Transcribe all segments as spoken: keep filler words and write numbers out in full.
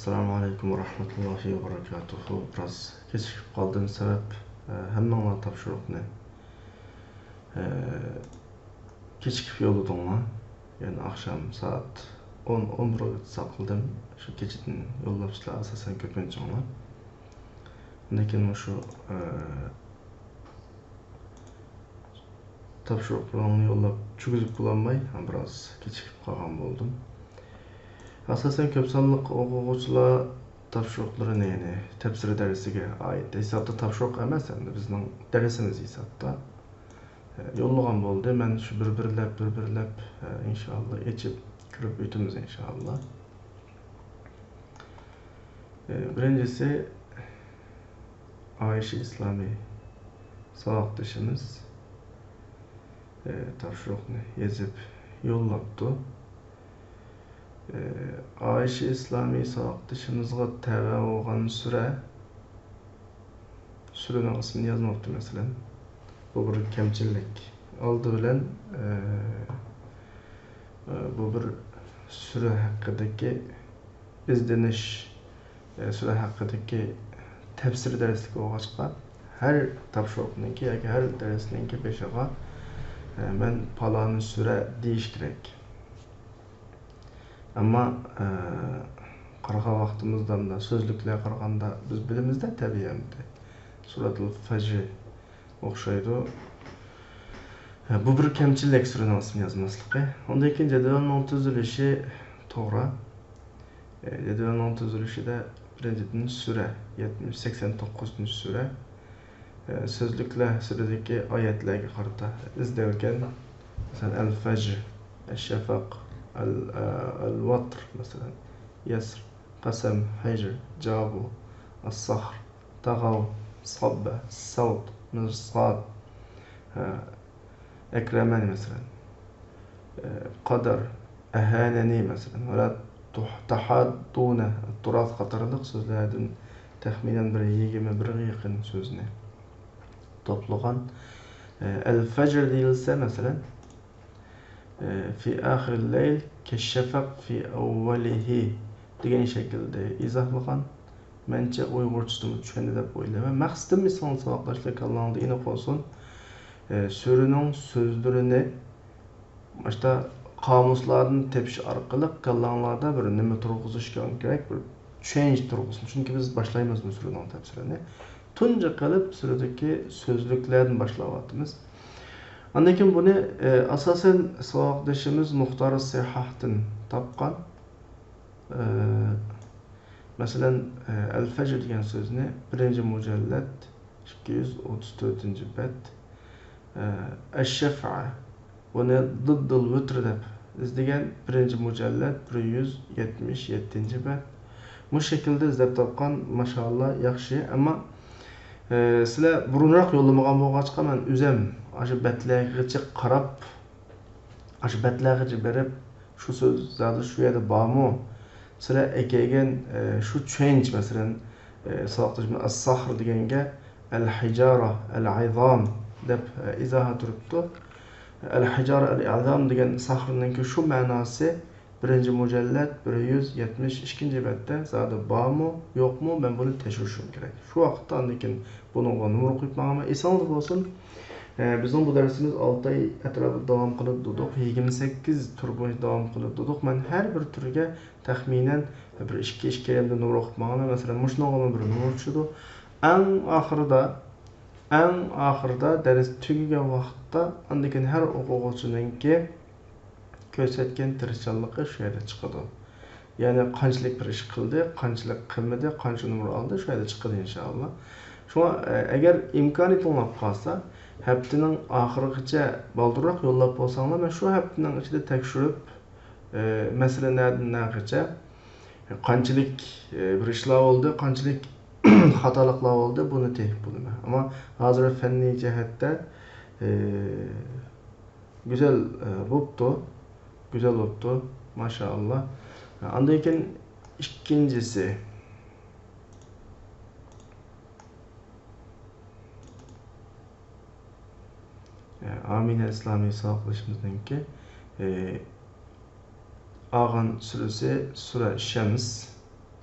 ئەسسالامۇ ئەلەيكۇم ۋە رەھمەتۇللاھى ۋە بەرىكاتۇھۇ. بىراز كېچىكىپ قالدىم، سەۋەب، ئە، ھەممىڭلار تاپشۇرۇقنى، ئە، كېچىكىپ يوللىدىڭلار. يەنى ئاخشام سائەت ئون، ئون بىرگىچە ساقلىدىم. شۇ كېچىدىن يوللاپسىلەر ئاساسەن كۆپىنچىڭلار. لېكىن مۇشۇ، ئە، تاپشۇرۇقلىرىڭنى يوللاپ چۈگۈزۈپ بولالماي، بىراز كېچىكىپ قالغان بولدۇم. ئاساسەن كۆپ سانلىق ئوقۇغۇچىلار تاپشۇرۇقلىرىنى، يەنى تەپسىر دەرسىگە ئائىت ھېسابتا تاپشۇرۇق ئەمەس، ئەمدى بىزنىڭ دەرسىمىز ھېسابتا، ئە، يوللىغان بولدى. مەن شۇ بىر-بىرلەپ، بىر-بىرلەپ، ئە، ئىنشائاللا ئېچىپ كۆرۈپ ئۆتىمىز ئىنشائاللا. ئە، بىرىنچىسى، ئائىشە ئىسلامىي ساۋاقدىشىمىز، ئە، تاپشۇرۇقنى يېزىپ يوللاپتۇ. ئە، ئائىشە ئىسلامىي ساۋاقدىشىمىزغا تەۋە بولغان سۈرە، سۈرىنىڭ ئىسمىنى يازماپتۇ، مەسىلەن. بۇ بىر كەمچىللىك. ئالدى بىلەن، ئە، ئە، بۇ بىر سۈرە ھەققىدىكى ئىزدىنىش، ئە، سۈرە ھەققىدىكى تەپسىر دەرسلىكى بولغاچقا، ھەر تاپشۇرۇقنىڭكى ياكى ھەر دەرسنىڭكى بېشىغا، ئە، مەن پالانى سۈرە دېيىش كېرەك. ئەمما، ئە، قارىغان ۋاقتىمىزدا مۇنداق سۆزلۈكلەرگە قارىغاندا بىز بىلىمىزدە تەبىئىي ئەمدى. سۈرەتۇل فەجر ئوخشايدۇ. بۇ بىر كەمچىلىك سۈرىنىڭ ئىسمىنى يازماسلىقى. ئۇندىن كېيىن جەدۋەلنىڭ تۈزۈلۈشى توغرا. جەدۋەلنىڭ تۈزۈلۈشىدە بىرىنچىدىن سۈرە، يەتمىش، سەكسەن توققۇزىنچى سۈرە. سۆزلۈكلەر سۈرىدىكى ئايەتلەرگە قارىتا ئىزدەلگەن. مەسىلەن، ئەل فەجر، ئەش شەفەق، ئەل، ئەل ۋەتر، مەسىلەن، يەسر، قەسەم، ھەجر، جابۇ، ئەس سەخر، تەغاۋ، سەببە، سەۋت، مىرساد، ئەكرەمەنى، مەسىلەن، قەدەر، ئەھانەنى، مەسىلەن، ۋەلا تۇھ-، تەھاددۇنە، تۇراس قاتارلىق سۆزلەردىن تەخمىنەن بىر يىگىرمە بىرگە يېقىن سۆزنى توپلىغان. ئەل فەجر دېيىلسە، مەسىلەن، في آخر الليل كالشفق في أوله دېگەن شەكىلدە ئىزاھلىغان. مەنچە ئۇيغۇرچىسىمۇ چۈشەندى دەپ ئويلايمەن. مەقسىتىم ئېسىڭىزدە ساۋاقداشلار، كاللاڭلاردا ئېنىق بولسۇن. ئە، سۈرىنىڭ سۆزلىرىنى مۇشتا قامۇسلاردىن تېپىش ئارقىلىق كاللاڭلاردا بىر نېمە تۇرغۇزۇش كېرەك، بىر چۈشەنچە تۇرغۇزسۇن. چۈنكى بىز باشلايمىز بۇ سۈرىنىڭ تەپسىرىنى. تۇنجى قىلىپ سۈرىدىكى سۆزلۈكلەردىن باشلاۋاتىمىز. ئاندىن كېيىن بۇنى، ئە، ئاساسەن ساۋاقدىشىمىز مۇختار سىھاھتىن تاپقان. ئە، مەسىلەن، ئە، ئەل فەجر دېگەن سۆزنى بىرىنچى مۇجەللەت، ئىككى يۈز ئوتتۇز تۆتىنچى بەت، ئە، ئەش شەفە، بۇنى زىددۇل ۋىتر دەپ ئىزدىگەن، بىرىنچى مۇجەللەت، بىر يۈز يەتمىش يەتتىنچى بەت. مۇشۇ شەكىلدە ئىزدەپ تاپقان، ماشائاللا، ياخشى. ئەمما، ئە، سىلەر بۇرۇنراق يوللىمىغان بولغاچقا، مەن ئۆزەم ئاشۇ بەتلەرگىچە قاراپ، ئاشۇ بەتلەرگىچە بېرىپ، شۇ سۆز زادى شۇ يەردە بارمۇ؟ سىلەر ئەكەلگەن، ئە، شۇ چۈشەنچە، مەسىلەن، ئە، ساۋاقدىشىمىز ئەس سەخر دېگەنگە ئەل ھىجارە، ئەل ئىزام دەپ، ئە، ئىزاھا تۇرۇپتۇ. ئەل ھىجارە، ئەل ئىزام دېگەن سەخرنىڭكى شۇ مەناسى بىرىنچى مۇجەللەت، بىر يۈز يەتمىش ئىككىنچى بەتتە زادى بارمۇ، يوقمۇ؟ مەن بۇنى تەكشۈرۈشۈم كېرەك. شۇ ۋاقىتتا ئاندىن كېيىن بۇنىڭغا نومۇر قويۇپ ماڭىمەن. ئېسىڭىزدە بولسۇن، ئە، بىزنىڭ بۇ دەرسىمىز ئالتە ئاي ئەتراپىدا داۋام قىلىدۇ دېدۇق، يىگىرمە سەككىز تۈر بويىچە داۋام قىلىدۇ دېدۇق. مەن ھەر بىر تۈرگە تەخمىنەن بىر ئىككى، ئىككى يېرىمدە نومۇر ئوقۇپ ماڭىمەن. مەسىلەن، مۇشۇنىڭغىمۇ بىر نومۇر چۈشىدۇ. ئەڭ ئاخىرىدا، ئەڭ ئاخىرىدا دەرس تۈگىگەن ۋاقىتتا ئاندىن كېيىن ھەر ئوقۇغۇچىنىڭكى كۆرسەتكەن تىرىشچانلىقى شۇ يەردە چىقىدۇ. يەنى قانچىلىك بىر ئىش قىلدى، قانچىلىك قىلمىدى، قانچە نومۇر ئالدى، شۇ يەردە چىقىدۇ ئىنشائاللا. شۇڭا، ئە، ئەگەر ئىمكانىيىتىڭلار قالسا، ھەپتىنىڭ ئاخىرىغىچە بالدۇرراق يوللاپ بولساڭلار، مەن شۇ ھەپتىنىڭ ئىچىدە تەكشۈرۈپ، ئە، مەسىلە نەدىن نەگىچە، قانچىلىك، ئە، بىر ئىشلار بولدى، قانچىلىك خاتالىقلار بولدى، بۇنى تېپىپ بولىمەن. ئەمما ھازىر فەننىي جەھەتتە، ئە، گۈزەل، ئە، بوپتۇ. گۈزەل بوپتۇ. ماشائاللا. ئاندىن كېيىن ئىككىنچىسى. ئە، ئامىنە ئىسلامىي ساۋاقدىشىمىزنىڭكى، ئە، ئالغان سۈرىسى سۈرە شەمس.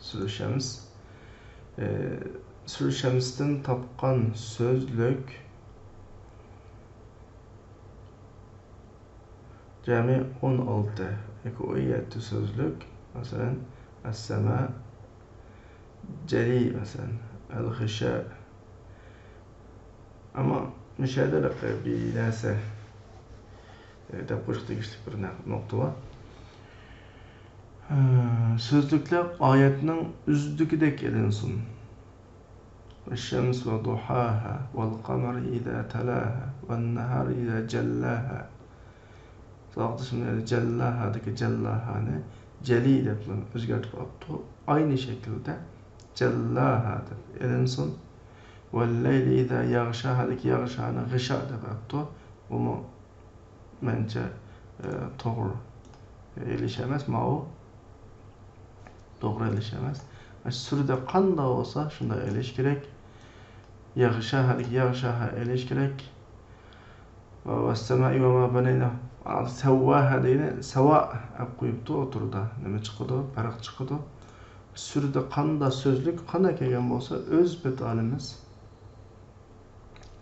سۈرە شەمس. ئى، سۈرە شەمستىن تاپقان سۆزلۈك جەمئىي ئون ئالتە ياكى ئون يەتتە سۆزلۈك. مەسىلەن، ئەسسەما، جەلى، مەسىلەن، ئەلغىشا. ئەمما مۇشۇ يەردە بىر نەرسە، ئى، دەپ قويۇشقا تېگىشلىك بىر نە-، نۇقتا بار. ئى، سۆزلۈكلەر ئايەتنىڭ ئۆزىدىكىدەك ئېلىنسۇن. والشمس وضحاها والقمر إذا تلاها والنهار إذا جلاها. ساۋاقدىشىم يەنە جەللاھادىكى جەللاھانى جەلى دەپ ئۆزگەرتىپ ئاپتۇ. ئاينى شەكىلدە جەللاھا دەپ ئېلىنسۇن. والليل إذا يغشاهادىكى يغشانى غىشا دەپ ئاپتۇ. بۇمۇ مەنچە، ئى، توغرا ئېلىش ئەمەس، ماۋۇ توغرا ئېلىش ئەمەس. مانا سۈرىدە قانداق بولسا شۇنداق ئېلىش كېرەك. يغشاهادىكى يغشاها ئېلىش كېرەك. ۋە، والسماء وما بنيناها. سەۋۋاھا دېگىنى سەۋا ئەپ قويۇپتۇ ئوتتۇرىدا. نېمە چىقىدۇ؟ پەرق چىقىدۇ. سۈرىدە قانداق سۆزلۈك قانداق كەلگەن بولسا ئۆز پېتى ئالىمىز.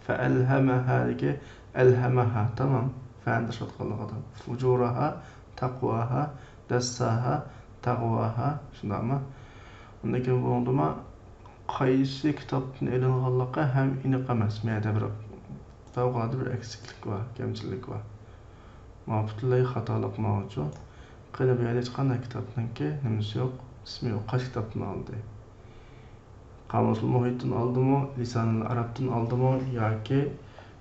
فەئەلھەمەھادىكى ئەلھەمەھا، تامام. فەنى تاشلاۋاتقانلىقىدا. فۇجۇرەھا، تەقۋاھا، دەسساھا، تەغۋاھا. شۇنداقمۇ؟ ئۇندىن كېيىن بۇنىڭدىمۇ قايسى كىتابتىن ئېلىنغانلىقى ھەم ئېنىق ئەمەس. مۇ يەردە بىر پەۋقۇلئاددە بىر ئەكسىكلىك بار، كەمچىللىك بار. ماۋۇ پۈتۈنلەي خاتالىق ماۋۇچۇ. قېنى بۇ يەردە ھېچقانداق كىتابنىڭكى نېمىسى يوق، ئىسمى يوق. قايسى كىتابتىن ئالدى؟ قامۇسۇل مۇھىتتىن ئالدىمۇ، لىسانۇل ئەرەبتىن ئالدىمۇ ياكى،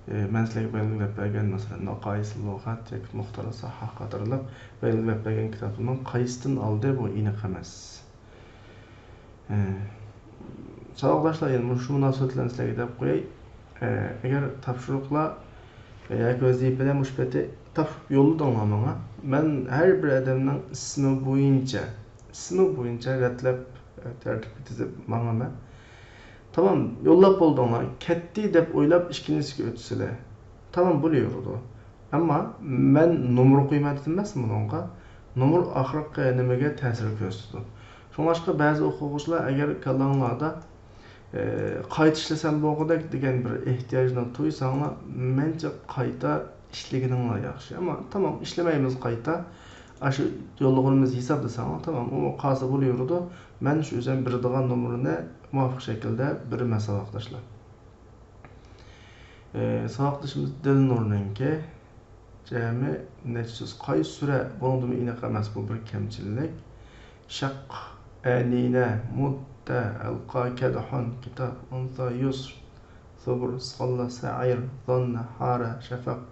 ئى، مەن سىلەرگە بەلگىلەپ بەرگەن، مەسىلەن، ماقايىسۇل لۇغەت ياكى مۇختارۇل ساھاھ قاتارلىق بەلگىلەپ بەرگەن كىتابلارنىڭ قايسىدىن ئالدى، بۇ ئېنىق ئەمەس. ئى، ساۋاقداشلار، يەنە مۇشۇ مۇناسىۋەت بىلەن سىلەرگە دەپ قوياي. ئى، ئەگەر تاپشۇرۇقلار ياكى ۋەزىپىلەر مۇشۇ پېتى تاپشۇرۇپ يوللىدىڭلار ماڭا، مەن ھەر بىر ئادەمنىڭ ئىسمى بويىچە، ئىسمى بويىچە رەتلەپ، ئى، تەرتىپكە تىزىپ ماڭىمەن. تامام، يوللاپ بولدۇڭلار، كەتتى دەپ ئويلاپ ئىككىنچىسىگە ئۆتىسىلەر. تامام، بولۇۋېرىدۇ. ئەمما مەن نومۇر قويماي دېدىم ئەمەسمۇ بۇنىڭغا؟ نومۇر ئاخىرقى نېمىگە تەسىر كۆرسىتىدۇ. شۇڭلاشقا بەزى ئوقۇغۇچىلار ئەگەر كاللاڭلاردا، ئى، قايتا ئىشلىسەم بولغۇدەك دېگەن بىر ئېھتىياجنى تۇيساڭلار، مەنچە قايتا ئىشلىگىنىڭلار ياخشى. ئەمما تامام، ئىشلىمەيمىز قايتا. ئاشۇ يوللىغىنىمىز ھېسابلىساڭلار، تامام، ئۇ قالسا بولۇۋېرىدۇ. مەن شۇ ئۆزۈم بېرىدىغان نومۇرنى مۇۋاپىق شەكىلدە بېرىمەن ساۋاقداشلار. ئى، ساۋاقدىشىمىز دىلنۇرنىڭكى جەمى نەچچە سۆز؟ قايسى سۈرە؟ بۇنىڭدىمۇ ئېنىق ئەمەس، بۇ بىر كەمچىللىك. شەق، ئەنىنە، مۇددە، ئەلقا، كەدھۇن، كىتاب، ئۇنسا، يۇسر، زۇبۇر، ساللا، سەئىر، زاننە، ھارە، شەفەق،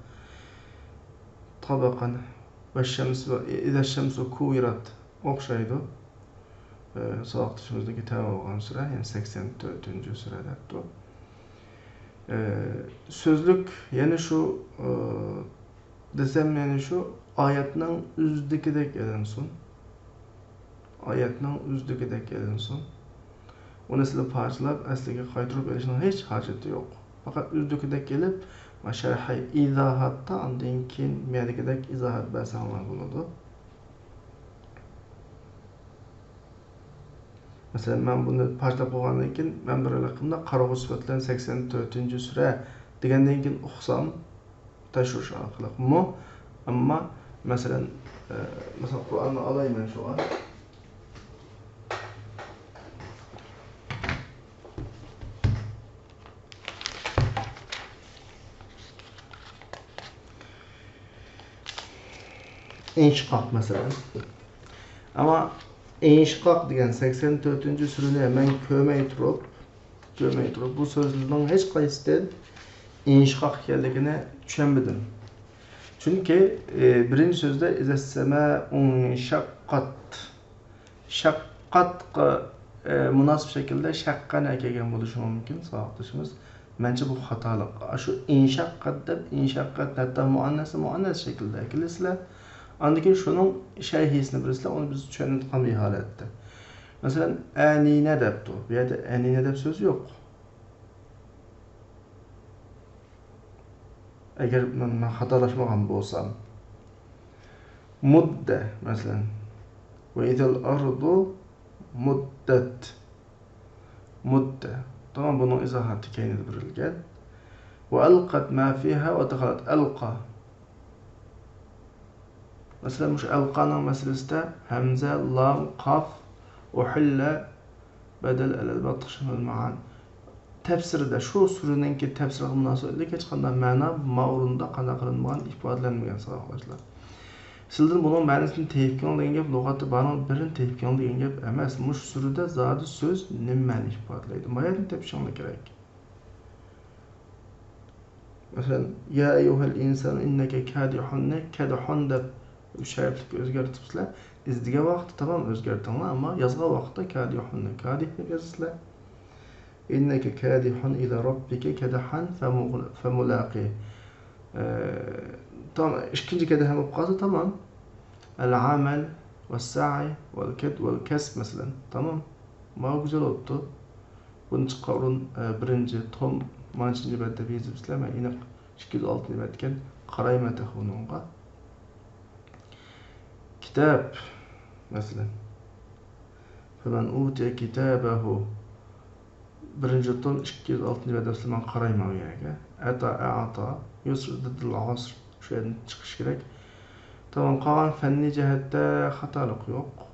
تابەقەن، ۋەششەمس ۋە ئىزەششەمسۇ كۇۋىرات. ئوخشايدۇ. ئى، ساۋاقدىشىمىزنىڭكى تەۋە بولغان سۈرە، يەنى سەكسەن تۆتىنچى سۈرە دەپتۇ. ئى، سۆزلۈك يەنە شۇ، ئى، دېسەم يەنە شۇ ئايەتنىڭ ئۆزىدىكىدەك ئېلىنسۇن. ئايەتنىڭ ئۆزىدىكىدەك ئېلىنسۇن. ئۇنى سىلەر پارچىلاپ ئەسلىگە قايتۇرۇپ ئېلىشنىڭ ھېچ ھاجىتى يوق. پەقەت ئۆزىدىكىدەك ئېلىپ، شەرھى ئىزاھاتتا ئاندىن كېيىن مەدىكىدەك ئىزاھات بەرسەڭلار بولىدۇ. مەسىلەن، مەن بۇنى پارچىلاپ بولغاندىن كېيىن، مەن بىر ھېلىقىمدا قارىغۇچى سۈپەت بىلەن سەكسەن تۆتىنچى سۈرە دېگەندىن كېيىن ئۇقسام، تەكشۈرۈش ئارقىلىقمۇ. ئەمما، مەسىلەن، ئە، مەسىلەن، قۇرئاننى ئالايمەن شۇڭا. ئىنشىقاق مەسىلەن. ئەمما ئىنشىقاق دېگەن سەكسەن تۆتىنچى سۈرىنى مەن كۆرمەي تۇرۇپ، كۆرمەي تۇرۇپ، بۇ سۆزلەرنىڭ ھېچقايسىدىن ئىنشىقاق ئىكەنلىكىنى چۈشەنمىدىم. چۈنكى، ئى، بىرىنچى سۆزدە ئىزەسسەمائۇ ئىنشەققات. شەققاتقا، ئى، مۇناسىپ شەكىلدە شەققەنە كەلگەن بولۇشى مۇمكىن، ساۋاقدىشىمىز. مەنچە بۇ خاتالىق. ئاشۇ ئىنشەققات دەپ، ئىنشەققات ھەتتا مۇئەننەسنى مۇئەننەس شەكلىدە ئەكېلىسىلەر. ئاندىن كېيىن شۇنىڭ شەرھىسىنى بېرىسىلەر، ئۇنى بىز چۈشەنمەيدىغان بىر ھالەتتە. مەسىلەن، ئەنىنە دەپتۇ. بۇ يەردە ئەنىنە دەپ سۆز يوق. ئەگەر مەن، مەن خاتالاشمىغان بولسام. مۇددە، مەسىلەن. ۋە ئىزەل ئەرزۇ مدت. مدة. تامام، بۇنىڭ ئىزاھاتى كەينىدە بېرىلگەن. وألقت ما فيها ودخلت. ألقى. مەسىلەن، مۇشۇ ئەلقانىڭ مەسىلىسىدە ھەمزە، لام، قاف، ئۇھىللە، بەدەل، ئەلەل، باتىق، شەمەل، مائان. تەپسىرىدە، شۇ سۈرىنىڭكى تەپسىرىگە مۇناسىۋەتلىك ھېچقانداق مەنا ما ئورۇندا قانداق قىلىنمىغان، ئىپادىلەنمىگەن، ساۋاقداشلار. سىلىدىن بۇنىڭ مەنىسىنى تېپىپ كېلىڭ دېگەن گەپ، لۇغەتتە بارنىڭ بىرىنى تېپىپ كېلىڭ دېگەن گەپ ئەمەس. مۇشۇ سۈرىدە زادى سۆز نېمە مەنە ئىپادىلەيدۇ؟ ما يەردىن تېپىشىڭلار كېرەك. مەسىلەن، يا ئەييۇھەل ئىنسانۇ ئىننەكە كادىھۇننى كەدھۇن دەپ ئۈچ ھەرپلىككە ئۆزگەرتىپسىلەر. ئىزدىگەن ۋاقىتتا تامام ئۆزگەرتىڭلار، ئەمما يازغان ۋاقىتتا كادىھۇننى كادىھ دەپ يازىسىلەر. ئىننەكە كادىھۇن ئىلە رەببىكە كەدھەن فەمۇغ-، فەمۇلاقى. ئە، تامام، ئىككىنچى كەدھەن بولۇپ قالسا تامام. ئەل ئەمەل ۋەسسەئي ۋەل كەد ۋەل كەسب مەسىلەن. تامام. ماۋۇ گۈزەل بوپتۇ. بۇنى چىققان ئورۇن، ئە، بىرىنچى توم، مانچىنچى بەت دەپ يېزىپسىلەر. مەن ئېنىق ئىككى يۈز ئالتىنچى بەت ئىكەن. قارايمەن تېخى ئۇنىڭغا. كىتاب، مەسىلەن. فمن ئۇتىيە كىتابەھۇ. بىرىنچى توم، ئىككى يۈز ئالتىنچى بەت دەپسىلەر، مەن قارايمەن ئۇ يەرگە. ئەتا، ئەئتا، يۇسر، زىددىل ئەسر. شۇ يەردىن چىقىش كېرەك. تامام، قالغان فەننىي جەھەتتە خاتالىق يوق.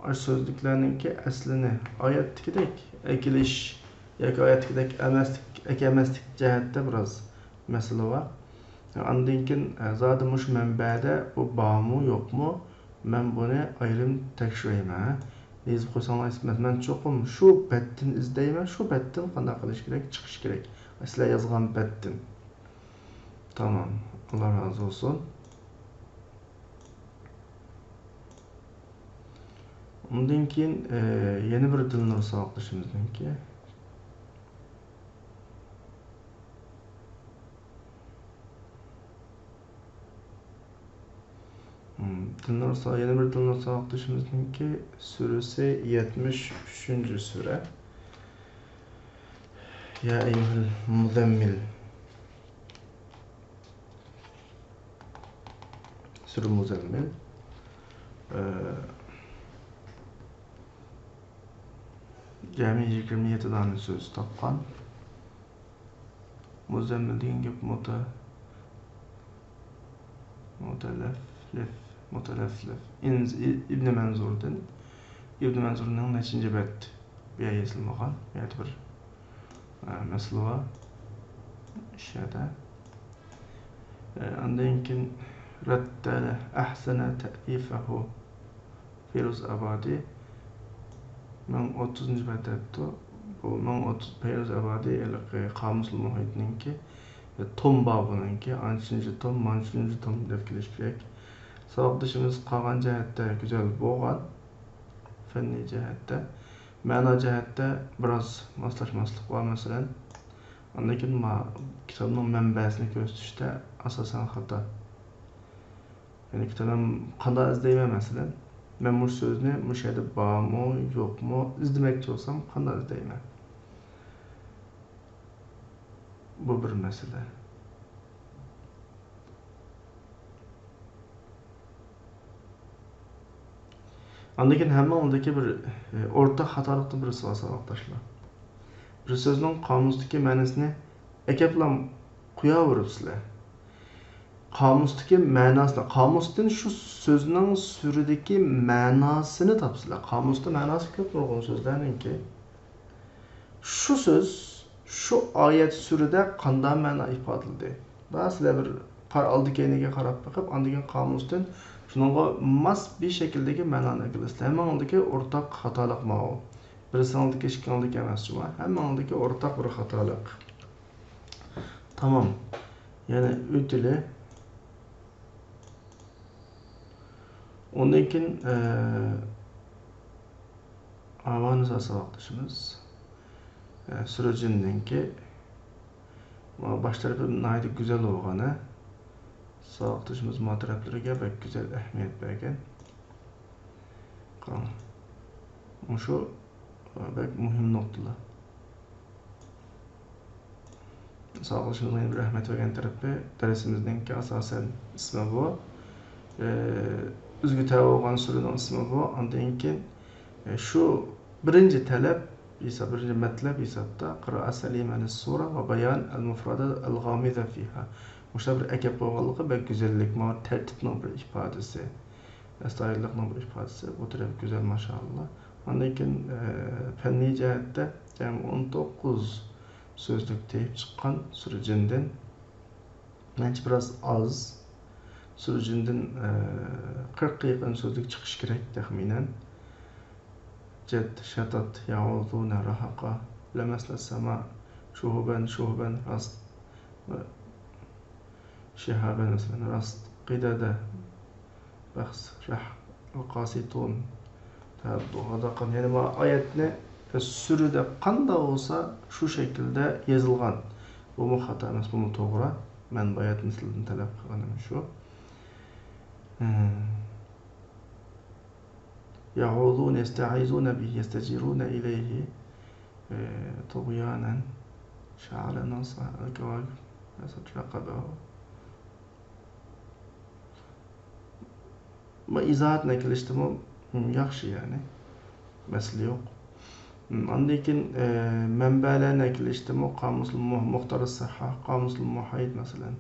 ئاشۇ سۆزلۈكلەرنىڭكى ئەسلىنى ئايەتتىكىدەك ئەكېلىش ياكى ئايەتتىكىدەك ئەمەسلىك، ئەكەلمەسلىك جەھەتتە بىراز مەسىلە بار. ئاندىن كېيىن، ئە، زادى مۇشۇ مەنبەدە بۇ بارمۇ، يوقمۇ؟ مەن بۇنى ئايرىم تەكشۈرەيمەن. يېزىپ قويساڭلار ئەيسىمەس. مەن چوقۇم شۇ بەتتىن ئىزدەيمەن، شۇ بەتتىن قانداق قىلىش كېرەك، چىقىش كېرەك. سىلەر يازغان بەتتىن. تامام. ئاللا رازى بولسۇن. ئۇندىن كېيىن، ئە، يەنە بىر دىلنۇر ساۋاقدىشىمىزنىڭكى. مم، دىلنۇر سا-، يەنە بىر دىلنۇر ساۋاقدىشىمىزنىڭكى سۈرىسى يەتمىش ئۈچىنچى سۈرە. يا ئەييۇھەل مۇزەممىل. سۈرە مۇزەممىل. ئە، جەمئىي يىگىرمە يەتتە دانە سۆز تاپقان. مۇزەممىل دېگەن گەپ مۇتە-، مۇتەلەفلىف، مۇتەلەفلىف. ئىنز-، ئى-، ئىبنى مەنزۇردىن. ئىبنى مەنزۇرنىڭ نەچچىنچى بەت؟ بۇ يەردە يېزىلمىغان. بۇ يەردە بىر، ئە، مەسىلە بار. ئىشەدە. ئە، ئاندىن كېيىن رەتتەلە ئەھسەنە تەئلىفەھۇ. پەيرۇز ئابادى مىڭ ئوتتۇزىنچى بەت دەپتۇ. بۇ مىڭ ئوتتۇز، پەيرۇز ئابادى ھېلىقى قامۇسۇل مۇھىتنىڭكى، توم بار بۇنىڭكى، ئانچىنچى توم، مانچىنچى توم دەپ كېلىش كېرەك. ساۋاقدىشىمىز قالغان جەھەتتە گۈزەل بولغان، فەننىي جەھەتتە. مەنا جەھەتتە بىراز ماسلاشماسلىق بار، مەسىلەن. ئاندىن كېيىن ما-، كىتابنىڭ مەنبەسىنى كۆرسىتىشتە ئاساسەن خاتا. يەنى كىتاب مەن قانداق ئىزدەيمەن، مەسىلەن، مەن مۇشۇ سۆزنى مۇشۇ يەردە بارمۇ، يوقمۇ ئىزدىمەكچى بولسام، قانداق ئىزدەيمەن؟ بۇ بىر مەسىلە. ئاندىن كېيىن ھەممىڭلارنىڭكى بىر، ئى، ئورتاق خاتالىقتىن بىرسى بار، ساۋاقداشلار. بىر سۆزنىڭ قامۇستىكى مەنىسىنى ئەكەپلا قوياۋېرىپسىلەر. قامۇستىكى مەناسىنى، قامۇستىن شۇ سۆزنىڭ سۈرىدىكى مەناسىنى تاپسىلەر. قامۇستا مەناسى كۆپ نۇرغۇن سۆزلەرنىڭكى. شۇ سۆز شۇ ئايەت سۈرىدە قانداق مەنا ئىپادىلىدى؟ دا سىلەر بىر قار-، ئالدى كەينىگە قاراپ بېقىپ، ئاندىن كېيىن قامۇستىن شۇنىڭغا ماس بىر شەكىلدىكى مەنانى ئەكىلىسىلەر. ھەممىڭلارنىڭكى ئورتاق خاتالىق ماۋۇ. بىرسىڭلارنىڭكى، ئىككىڭلارنىڭكى ئەمەس جۇما. ھەممىڭلارنىڭكى ئورتاق بىر خاتالىق. تامام. يەنە ئۆتىلى. ئۇندىن كېيىن، ئە، ئاۋانىسا ساۋاقدىشىمىز، ئە، سۈرە جىننىڭكى، ما، باش تەرىپى ناھايىتى گۈزەل بولغان، ھە. ساۋاقدىشىمىز ما تەرەپلىرىگە بەك گۈزەل ئەھمىيەت بەرگەن. قاراڭ. مۇشۇ بەك مۇھىم نۇقتىلار. ساۋاقدىشىمىزغا يەنە بىر رەھمەت بەرگەن تەرىپى، دەرسىمىزنىڭكى ئاساسەن ئىسمى بۇ. ئى، ئۆزىگە تەۋە بولغان سۈرىنىڭ ئىسمى بۇ. ئاندىن كېيىن شۇ بىرىنچى تەلەپ ھېساب، بىرىنچى مەتلەپ ھېسابتا قىرائەت سەلىمە لىسسۇرە ۋە بايان ئەل مۇفرادات ئەل غامىزە فىھا. مۇشۇلار بىر ئەكەپ قويغانلىقى بەك گۈزەللىك، مانا تەرتىپنىڭ بىر ئىپادىسى، ئەستايىدىللىقنىڭ بىر ئىپادىسى. بۇ تەرەپ گۈزەل، ماشائاللا. ئاندىن كېيىن، ئە، پەننىي جەھەتتە جەمئىي ئون توققۇز سۆزلۈك تېپىپ چىققان سۈرە جىندىن. مەنچە بىراز ئاز. سۈرە جىندىن، ئە، قىرىققا يېقىن سۆزلۈك چىقىشى كېرەك، تەخمىنەن. جەد، شەتات، يەئۇزۇنە، رەھەقا، لەمەسنە سەما، شۇھۇبەن، شۇھۇبەن، راست، شىھابەن، مەسىلەن، راست، قىدەدە، بەخس، رەھ، قاسىتۇن، تەھەددۇ، غاداقان. يەنى ما ئايەتنى سۈرىدە قانداق بولسا شۇ شەكىلدە يېزىلغان. بۇمۇ خاتا ئەمەس، بۇمۇ توغرا. مەن باياتىن سىلىدىن تەلەپ قىلغىنىم شۇ. يەئۇزۇن، يەستەئىزۇنە بىھ، يەستەجىرۇنە ئىلەيھى، ئە، تۇغيانەن، شەئەلە ناسا، ئەلكەۋاكىب، ۋە سەترەقەبەھۇ. بۇ ئىزاھاتنى ئەكېلىشتىمۇ، م، ياخشى، يەنى مەسىلە يوق. م، ئاندىن كېيىن، ئە، مەنبەلەرنى ئەكېلىشتىمۇ قامۇسۇل مۇ-، مۇختار سىھھا، قامۇسۇل مۇھىت، مەسىلەن.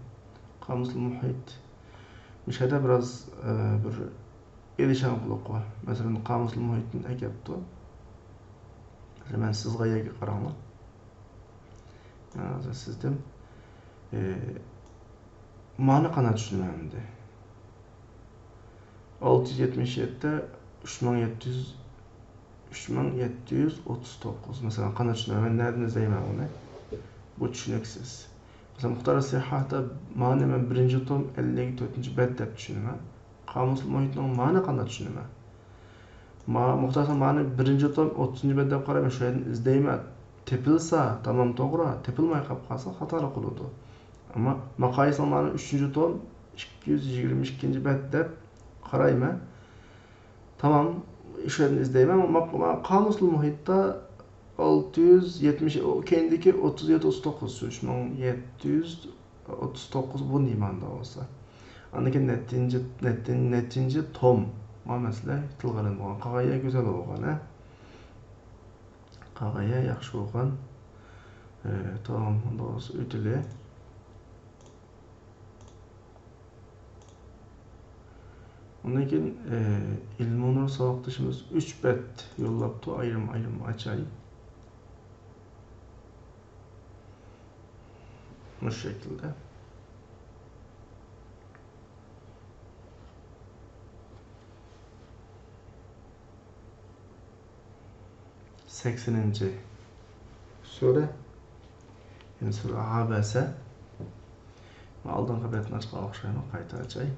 قامۇسۇل مۇھىت. مۇشۇ يەردە بىراز، ئە، بىر ئېلىشىڭلىق بار. مەسىلەن، قامۇسۇل مۇھىتتىن ئەكەپتۇ. مەسىلەن، مەن سىزغان يەرگە قاراڭلار. مەن ھازىر سىزدىم. ئى، مانى قانداق چۈشىنىمەن ئەمدى؟ ئالتە يۈز يەتمىش يەتتە، ئۈچ مىڭ يەتتە يۈز، ئۈچ مىڭ يەتتە يۈز ئوتتۇز توققۇز. مەسىلەن، قانداق چۈشىنىمەن؟ مەن نەدىن ئىزدەيمەن ئۇنى؟ بۇ چۈشىنىكسىز. مەسىلەن، مۇختار سىياھەتتە مانى مەن بىرىنچى توم ئەللىك تۆتىنچى بەت دەپ چۈشىنىمەن. قامۇس مۇھىتنىڭ مانى قانداق چۈشىنىمەن؟ ما-، مۇختار سان مانى بىرىنچى توم ئوتتۇزىنچى بەت دەپ قارايمەن، شۇ يەردىن ئىزدەيمەن. تېپىلسا تامام توغرا، تېپىلماي قاپ قالسا خاتالىق بولىدۇ. ئەمما ماقايىسنىڭ مانى ئۈچىنچى توم ئىككى يۈز يىگىرمە ئىككىنچى بەت دەپ قارايمەن. تامام، شۇ يەردىن ئىزدەيمەن. ما-، ما-، قامۇسۇل مۇھىتتا ئالتە يۈز يەتمىش، ئۇ كەينىدىكى ئوتتۇز يەتتە، ئوتتۇز توققۇز، شۇ ئۈچ مىڭ يەتتە يۈز ئوتتۇز توققۇز بۇ نېماندا بولسا. ئاندىن كېيىن نەچچىنچى، نەچچىنچى، نەچچىنچى توم. ما مەسىلە تىلغا ئېلىنغان. قالغان يەر گۈزەل بولغان، ھە؟ قالغان يەر ياخشى بولغان. ئى، توم، ئۇنداق بولسا ئۆتىلى. ئۇندىن كېيىن، ئى، ئىلمۇنۇر ساۋاقدىشىمىز ئۈچ بەت يوللاپتۇ، ئايرىم-ئايرىم ئاچاي. مۇشۇ شەكىلدە. سەكسىنىنچى سۈرە، يەنى سۈرە ئابەسە. مەن ئالدىنقى بەتنى ئاچقان ئوخشايمەن، قايتا ئاچاي.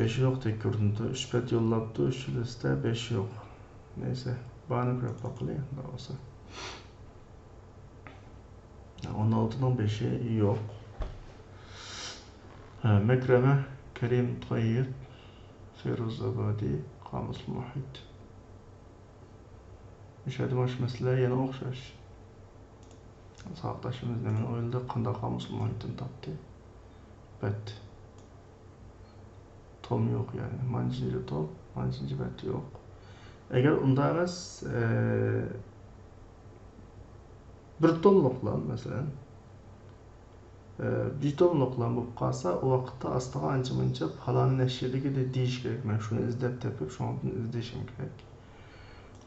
بەش يوق، تەكرىرلىنىدۇ. ئۈچ بەت يوللاپتۇ، ئۈچىنچىسىدە بەش يوق. نەيسە، بارنى كۆرۈپ باقىلى، ئۇنداق بولسا. ئون ئالتىنىڭ بەشى يوق. ھە، مەكرەمە، كەرىم تايىر، فىروز ئابادى، قامۇس مۇھىت. مۇشۇ يەردە مۇشۇ مەسىلە يەنە ئوخشاش. ساۋاقداشىمىز نېمىنى ئويلىدى، قانداق قامۇس مۇھىتتىن تاپتى؟ بەت. توم يوق يەنى. مانچىنچى توم، مانچىنچى بەت يوق. ئەگەر ئۇنداق ئەمەس، ئە، بىر توملۇقلار مەسىلەن، ئە، بىر توملۇقلار بولۇپ قالسا، ئۇ ۋاقىتتا ئاستىغا ئانچە-مۇنچە پالانى نەشردىكى دە-، دېيىش كېرەك. مەن شۇنى ئىزدەپ تېپىپ، شۇنىڭدىن ئىزدىشىم كېرەك.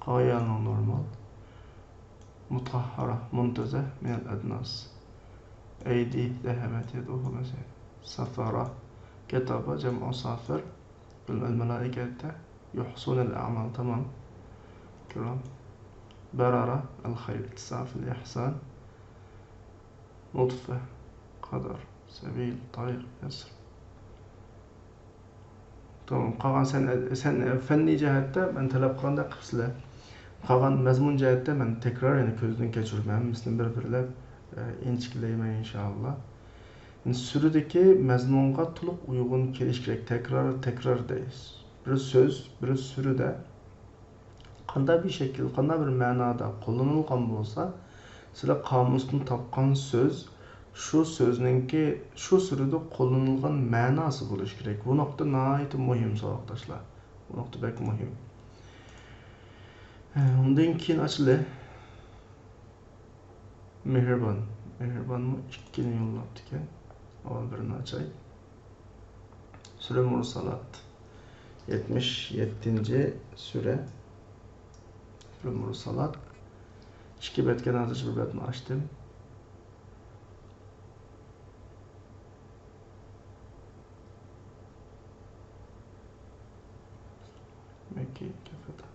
قايانىڭ نورمال. مۇتەھھەرە، مۇنتەزەھ مىنەل ئەدناس. ئەيدى، زەھەبە، يەدۇھۇ، مەسىلەن. سافارە، كەتابە، جەمئۇ سافىر. بىلمەن مەلائىكەتتە يۇھسۇنەل ئەمال، تامام. كىرام. بەرەرە، ئەل خەير، ئىتتىساف، ئەل ئىھسان. نۇتفە، قەدەر، سەبىل، تارىخ، يەسر. تامام. قالغان سەن، سەن، فەننىي جەھەتتە مەن تەلەپ قىلغاندەك قىپسىلە. قالغان مەزمۇن جەھەتتە مەن تەكرار، يەنە كۆزدىن كەچۈرمەن. ھەممىسىنى بىر-بىرلەپ، ئە، ئىنچىكىلەيمەن، ئىنشائاللا. سۈرىدىكى مەزمۇنغا تولۇق ئۇيغۇن كېلىش كېرەك. تەكرار، تەكرار دەيسىز. بىر سۆز، بىر سۈرىدە قانداق بىر شەكىل، قانداق بىر مەنادا قوللىنىلغان بولسا، سىلەر قامۇستىن تاپقان سۆز شۇ سۆزنىڭكى شۇ سۈرىدە قوللىنىلغان مەناسى بولۇشى كېرەك. بۇ نۇقتا ناھايىتى مۇھىم، ساۋاقداشلار. بۇ نۇقتا بەك مۇھىم. ئۇندىن كېيىن ئاچىلى. مېھرىبان. مېھرىبانمۇ ئىككىنى يوللاپتىكەن. ئاۋۋال بىرىنى ئاچاي. سۈرە مۇرسالات. يەتمىش يەتتىنچى سۈرە. سۈرە مۇرسالات. ئىككى بەتكەن، ھازىرچە بىر بەتنى ئاچتىم. مەككى كەپىدە.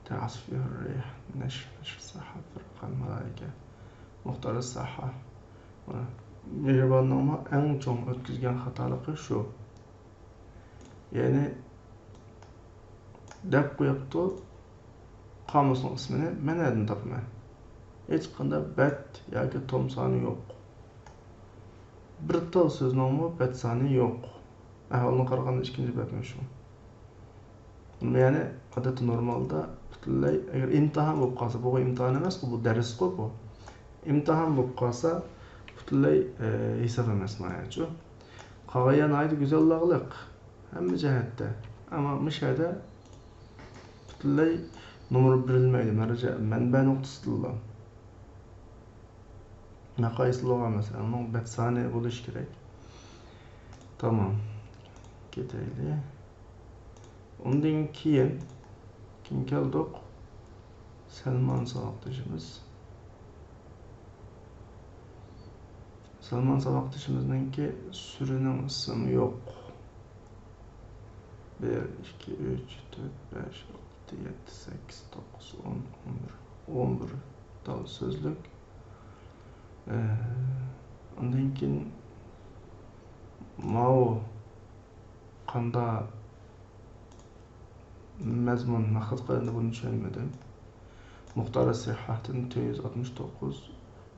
تەسفىر رىياھ، نەشر، نەشر سەھاف، فۇرقان، مالائىكە، مۇختار سەھا. مانا، مېھرىباننىڭمۇ ئەڭ چوڭ ئۆتكۈزگەن خاتالىقى شۇ. يەنى دەپ قويۇپتۇ، قامۇسنىڭ ئىسمىنى مەن نەدىن تاپىمەن؟ ھېچقانداق بەت ياكى توم سانى يوق. بىر تال سۆزنىڭمۇ بەت سانى يوق. ئەھۋالىنى قارىغاندا ئىككىنچى بەتمۇ شۇ. يەنى ئادەتتە نورمالدا پۈتۈنلەي، ئەگەر ئىمتىھان بولۇپ قالسا، بۇ ئىمتىھان ئەمەسقۇ، بۇ دەرسقۇ بۇ. ئىمتىھان بولۇپ قالسا، پۈتۈنلەي، ئە، ھېساب ئەمەس ماياچۇ. قاغايا ناھايىتى گۈزەل ئاغلىق ھەممە جەھەتتە. ئەمما مۇشۇ يەردە پۈتۈنلەي نومۇر بېرىلمەيدۇ. مەرجە، مەنبە نۇقتىسىدىلا. مەقايىسلىغان مەسىلەن، ئۇنىڭ بەت سانى بولۇشى كېرەك. تامام. كېتەيلى. ئۇندىن كېيىن كىم كەلدۇق؟ سەلمان ساۋاقدىشىمىز. سەلمان ساۋاقدىشىمىزنىڭكى سۈرىنىڭ ئىسمى يوق. بىر، ئىككى، ئۈچ، تۆت، بەش، ئالتە، يەتتە، سەككىز، توققۇز، ئون، ئون بىر. ئون بىر تال سۆزلۈك. ئە، ئاندىن كېيىن ماۋۇ قاندا مەزمۇن مەقسەت قىلىندى، بۇنى چۈشەنمىدىم. مۇختارى سىياھەتتىن تۆت يۈز ئاتمىش توققۇز،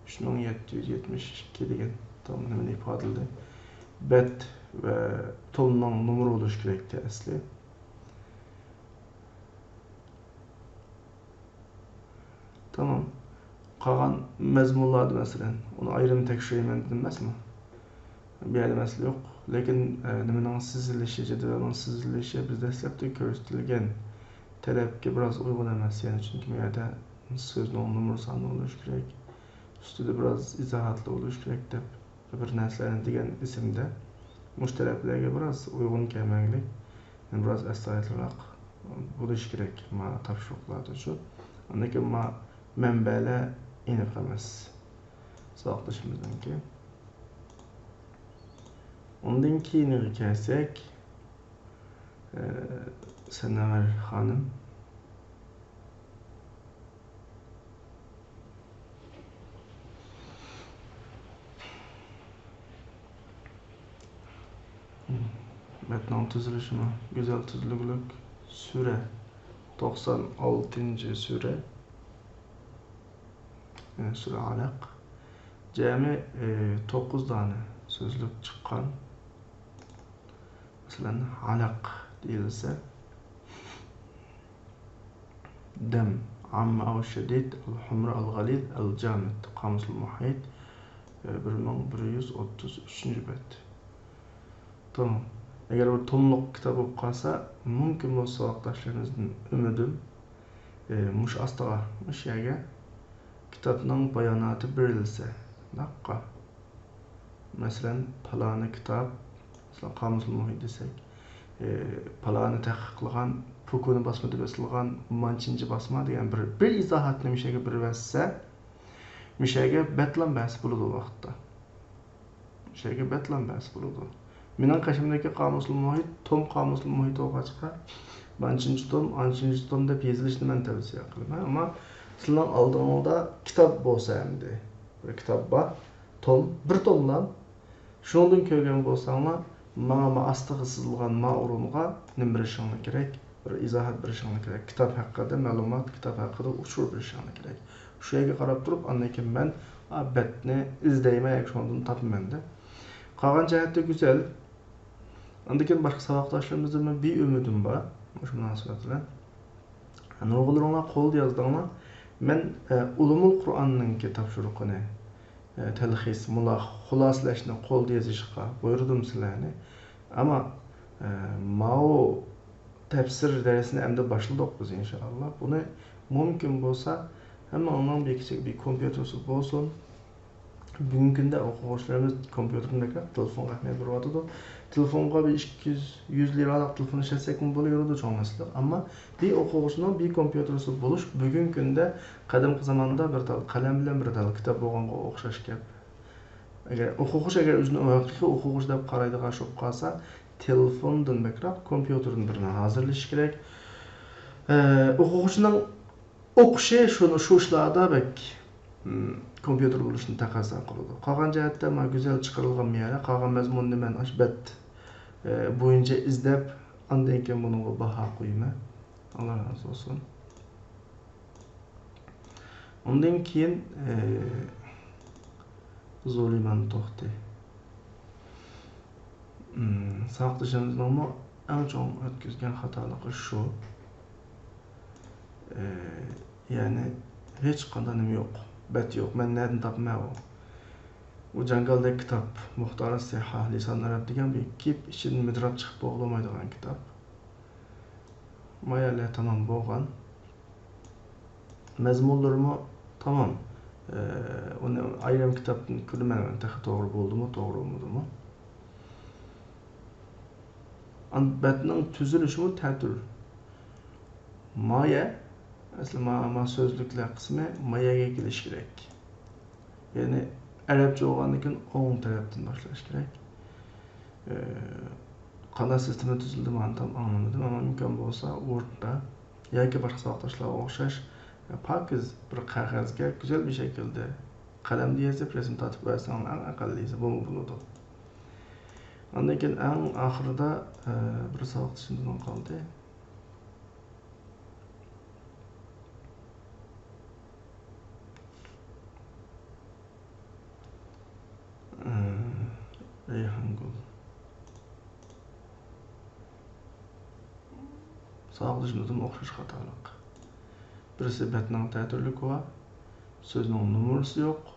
ئۈچ مىڭ يەتتە يۈز يەتمىش ئىككى دېگەن تامام نېمىنى ئىپادىلىدى؟ بەت ۋە تولنىڭ نومۇرى بولۇشى كېرەكتى ئەسلى. تامام. قالغان مەزمۇنلاردا مەسىلەن، ئۇنى ئايرىم تەكشۈرەيمەن دېدىم ئەمەسمۇ؟ بۇ يەردە مەسىلە يوق. لېكىن، ئە، نېمىنىڭ سىزىلىشى، جەدۋەلنىڭ سىزىلىشى بىز دەسلەپتە كۆرسىتىلگەن تەلەپكە بىراز ئۇيغۇن ئەمەس. يەنى چۈنكى بۇ يەردە سۆزنىڭ نومۇر سانى بولۇشى كېرەك. ئۈستىدە بىراز ئىزاھاتلار بولۇشى كېرەك دەپ بىر نەرسىلەرنى دېگەن ئېسىمدە، مۇشۇ تەرەپلەرگە بىراز ئۇيغۇن كەلمەيلى، بىراز ئەستايىدىلراق بولۇشى كېرەك ما تاپشۇرۇقلاردا شۇ. ئاندىن كېيىن ما مەنبەلەر ئېنىق ئەمەس. ساۋاقدىشىمىزنىڭكى. ئۇندىن كېيىنىگە كەلسەك، ئە، سەنەۋەر خانىم. مەتنىڭ تۈزۈلۈشىمۇ گۈزەل تۈزۈلگۈلۈك. سۈرە، توقسان ئالتىنچى سۈرە. يەنى سۈرە ئەلەق. جەمئىي، ئى، توققۇز دانە سۆزلۈك چىققان. مەسىلەن، ئەلەق دېيىلسە، دەم، ئاممە ئەۋ شەدىد، ئەل ھۇمرا، ئەل غەلىز، ئەل جامىد. قامۇسۇل مۇھىت، بىر مىڭ بىر يۈز ئوتتۇز ئۈچىنچى بەت. تامام. ئەگەر بىر توملۇق كىتاب بولۇپ قالسا، مۇمكىن بولسا ساۋاقداشلىرىمىزدىن ئۈمىدىم، ئى، مۇشۇ ئاستىغا، مۇشۇ يەرگە كىتابنىڭ باياناتى بېرىلسە، ئۇنداققا. مەسىلەن، پالانى كىتاب، مەسىلەن، قامۇسۇل مۇھىت دېسەك، ئى، پالانى تەھقىق قىلغان، پوكۇنى باسمىدا بېسىلغان، مانچىنچى باسما دېگەن بىر، بىر ئىزاھاتنى مۇشۇ يەرگە بېرىۋەتسە، مۇشۇ يەرگە بەتلام بەس بولىدۇ ئۇ ۋاقىتتا. مۇشۇ يەرگە بەتلام بەس بولىدۇ. مېنىڭ قېشىمدىكى قامۇسۇل مۇھىت، توم قامۇسۇل مۇھىت بولغاچقا، مانچىنچى توم، ئانچىنچى توم دەپ يېزىلىشىنى مەن تەۋسىيە قىلىمەن. ئەمما سىلەرنىڭ ئالدىڭلاردا كىتاب بولسا ئەمدى، بىر كىتاب بار، توم، بىر توملا. شۇنىڭدىن كۆرگەن بولساڭلار، ماڭا ما ئاستىغا سىزىلغان ما ئورۇنغا نېمە بېرىشىڭلار كېرەك؟ بىر ئىزاھات بېرىشىڭلار كېرەك. كىتاب ھەققىدە مەلۇمات، كىتاب ھەققىدە ئۇچۇر بېرىشىڭلار كېرەك. شۇ يەرگە قاراپ تۇرۇپ، ئاندىن كېيىن مەن، ئا، بەتنى ئىزدەيمەن ياكى شۇنىڭدىن تاپىمەن دە. قالغان جەھەتتە گۈزەل. ئاندىن كېيىن باشقا ساۋاقداشلىرىمىزدىنمۇ بىر ئۈمىدىم بار مۇشۇ مۇناسىۋەت بىلەن. نۇرغۇنلىرىڭلار قولدا يازدىڭلار. مەن، ئە، ئۇلۇمۇل قۇرئاننىڭكى تاپشۇرۇقىنى، ئە، تەلخىس، مۇلا-، خۇلاسىلەشنى قولدا يېزىشقا بۇيرۇدۇم سىلەرنى. ئەمما، ئە، ماۋۇ تەپسىر دەرسىنى ئەمدى باشلىدۇق بىز، ئىنشائاللا. بۇنى مۇمكىن بولسا ھەممىڭلارنىڭ بىر كىچىك بىر كومپيۇتېرسى بولسۇن. بۈگۈنكى كۈندە ئوقۇغۇچىلىرىمىز كومپيۇتېردىن بەكرەك تېلېفونغا ئەھمىيەت بېرىۋاتىدۇ. تېلېفونغا بىر ئىككى يۈز، يۈز لىرالىق تېلېفون ئىشلەتسەكمۇ بولۇۋېرىدۇ، چوڭ مەسىلە يوق. ئەمما بىر ئوقۇغۇچىنىڭ بىر كومپيۇتېرسى بولۇش بۈگۈنكى كۈندە قەدىمكى زاماندا بىر تال قەلەم بىلەن بىر تال كىتاب بولغانغا ئوخشاش گەپ. ئەگەر ئوقۇغۇچى ئەگەر ئۆزىنى ھەقىقىي ئوقۇغۇچى دەپ قارايدىغان بولۇپ قالسا، تېلېفوندىن بەكرەك كومپيۇتېردىن بىرنى ھازىرلىشى كېرەك. ئە، ئوقۇغۇچىنىڭ ئوقۇشى شۇنى، شۇ ئىشلاردا بەك، م، كومپيۇتېر بولۇشنى تەقەززا قىلىدۇ. قالغان جەھەتتە مانا گۈزەل چىقىرىلغان يەرلەر، قالغان مەزمۇننى مەن ئاشۇ بەت، ئە، بويىچە ئىزدەپ، ئاندىن كېيىن بۇنىڭغا باھا قويىمەن. ئاللا رازى بولسۇن. ئۇندىن كېيىن، ئە، زۇلىمان توختى. مم، ساۋاقدىشىمىزنىڭمۇ ئەڭ چوڭ ئۆتكۈزگەن خاتالىقى شۇ. ئى، يەنى ھېچقانداق نېمە يوق، بەت يوق. مەن نەدىن تاپىمەن ئۇ؟ ئۇ جاڭگالدەك كىتاب، مۇختارى سىھاھ، لىسان ئەرەب دېگەن بىر كىيىپ ئىچىدىن مىدىرلاپ چىقىپ بولغىلى بولمايدىغان كىتاب. مايەلە تامام بولغان. مەزمۇنلىرىمۇ تامام. ئى، ئۇنى ئايرىم كىتابتىن كۆرىمەن، تېخى توغرا بولدىمۇ، توغرا بولمىدىمۇ. ئان-، بەتنىڭ تۈزۈلۈشىمۇ تەتۈر. مايە، ئەسلى ما-، ما سۆزلۈكلەر قىسمى مايەگە كېلىشى كېرەك. يەنى ئەرەبچە بولغاندىن كېيىن ئوڭ تەرەپتىن باشلاش كېرەك. ئى، قانداق سىستېما تۈزۈلدى، مانا تام ئاڭلىمىدىم، ئەمما ئىمكان بولسا ۋوردتا ياكى باشقا ساۋاقداشلارغا ئوخشاش پاكىز بىر قەغەزگە گۈزەل بىر شەكىلدە قەلەمدە يېزىپ، رەسىم تارتىپ بەرسەڭلار ئەڭ ئەقەللىسى بولمىغۇ بولىدۇ. ئاندىن كېيىن ئەڭ ئاخىرىدا، ئە، بىر ساۋاقدىشىمىزنىڭ قالدى. ئە، رەيھانگۈل. ساۋاقدىشىمىزدىمۇ ئوخشاش خاتالىق. بىرسى بەتنىڭ تەتۈرلۈكى بار، سۆزنىڭ نومۇرىسى يوق.